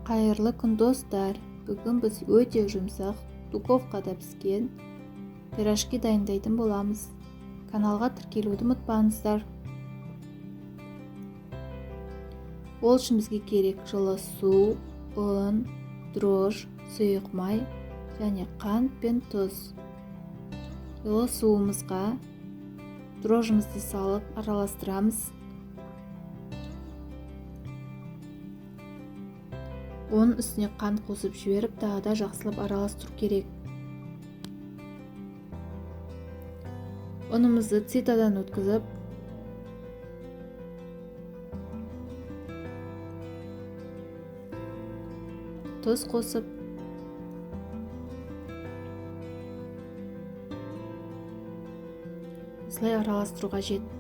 Қайырлы күн, достар! Бүгін біз өте жұмсақ, духовкада піскен пирожки дайындайтын боламыз. Каналға тіркелуді ұмытпаңыздар. Ол үшін бізге керек жылы су, ұн, дрожж, сұйық май және қант пен тұз. Жылы суымызға дрожжымызды салып араластырамыз. Оның үстіне қант қосып жіберіп, тағы да жақсылап араластыру керек. Ұнымызды цитадан өткізіп, тұз қосып, осылай араластыру қажет.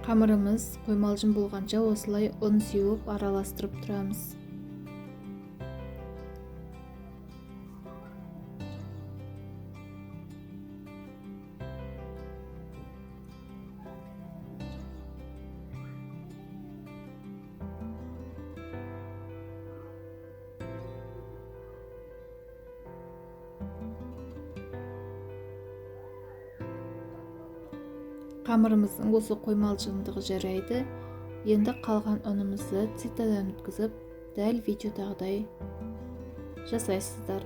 Қамырымыз қоймалжың болғанша осылай ұн сеуіп араластырып тұрамыз. Қамырымыздың осы қоймалжыңдығы жарайды. Енді қалған ұнымызды цитадан өткізіп, дәл видеодағыдай жасайсыздар.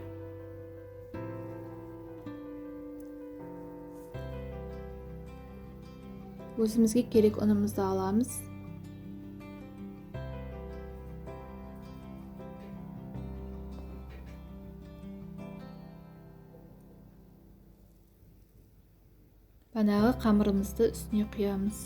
Өзімізге керек ұнымызды аламыз. Банағы қамырымызды үстіне құямыз.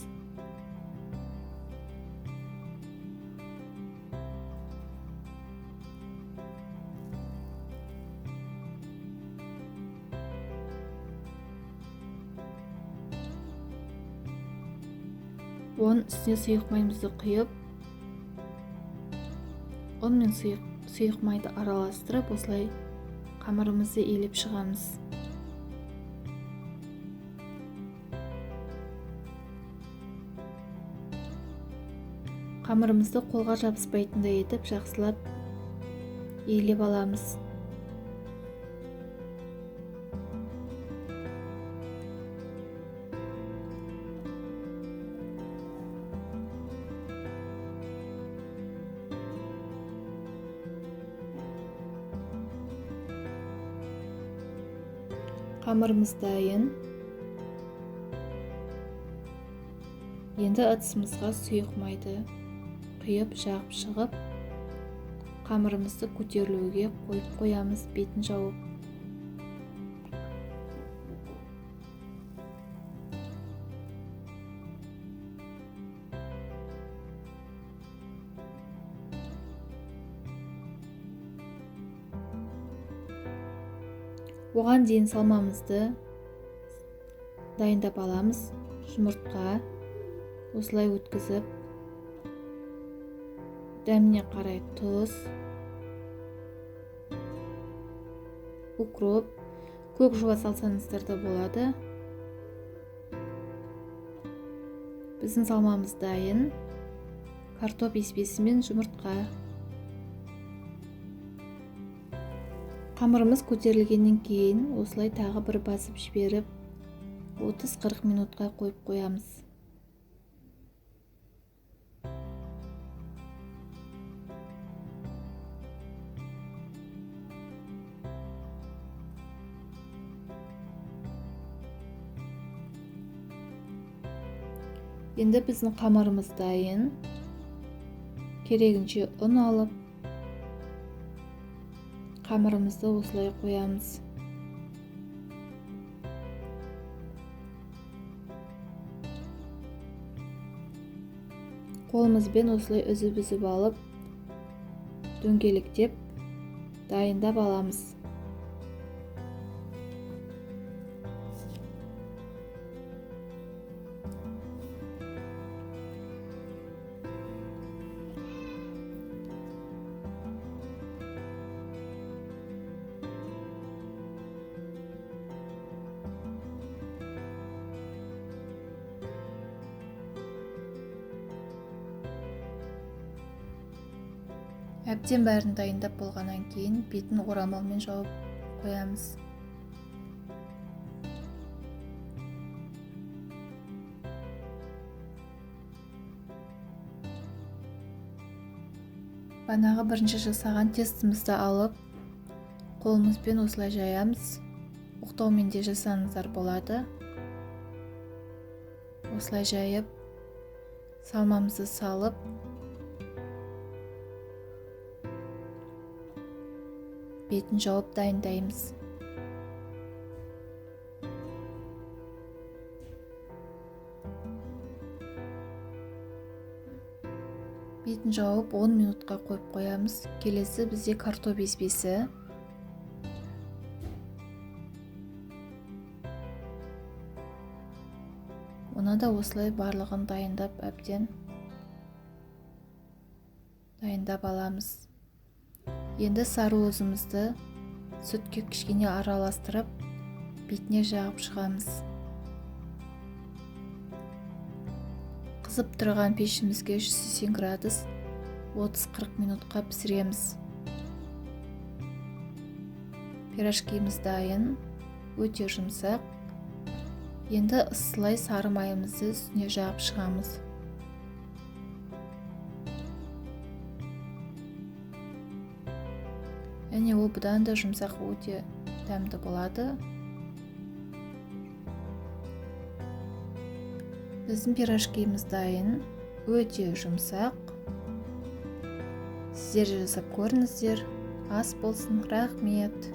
Оның үстіне сұйық майымызды құйып, ұн мен сұйық майды араластырып, осылай қамырымызды илеп шығамыз. Қамырымызды қолға жабыспайтындай етіп жақсылап илеп аламыз. Қамырымыз дайын. Енді ыдысымызға сұйық майды құйып, жағып шығып, қамырымызды көтерілуге қойып қоямыз, бетін жауып. Оған дейін салмамызды дайындап аламыз. Жұмыртқа осылай өткізіп, дәміне қарай тұз, укроп, көк жуа салсаңыздар да болады. Біздің салмамыз дайын. Картоп еспесі мен жұмыртқа. Қамырымыз көтерілгеннен кейін осылай тағы бір басып жіберіп, 30-40 минутқа қойып қоямыз. Енді біздің қамырымыз дайын. Керегінше ұн алып, қамырымызды осылай қоямыз. Қолымызбен осылай үзіп-үзіп алып, дөңгелектеп дайындап аламыз. Әбден бәрін дайындап болғаннан кейін бетін орамалмен жауып қоямыз. Банағы бірінші жасаған тестімізді алып, қолымызбен осылай жаямыз. Оқтаумен де жасаңыздар болады. Осылай жайып, салмамызды салып, бетін жауып дайындаймыз. Бетін жауып 10 минутқа қойып қоямыз. Келесі бізде картоп езбесі. Оны да осылай барлығын дайындап, әбден дайындап аламыз. Енді сары уызымызды сүтке кішкене араластырып, бетіне жағып шығамыз. Қызып тұрған пешімізге 180 градус 30-40 минутқа пісіреміз. Пирожкиміз дайын, өте жұмсақ. Енді ысылай сары майымызды үстіне жағып шығамыз. Және ол бұдан да жұмсақ, өте дәмді болады. Біздің пирожкиміз дайын, өте жұмсақ. Сіздер де жасап көріңіздер. Ас болсын, рахмет.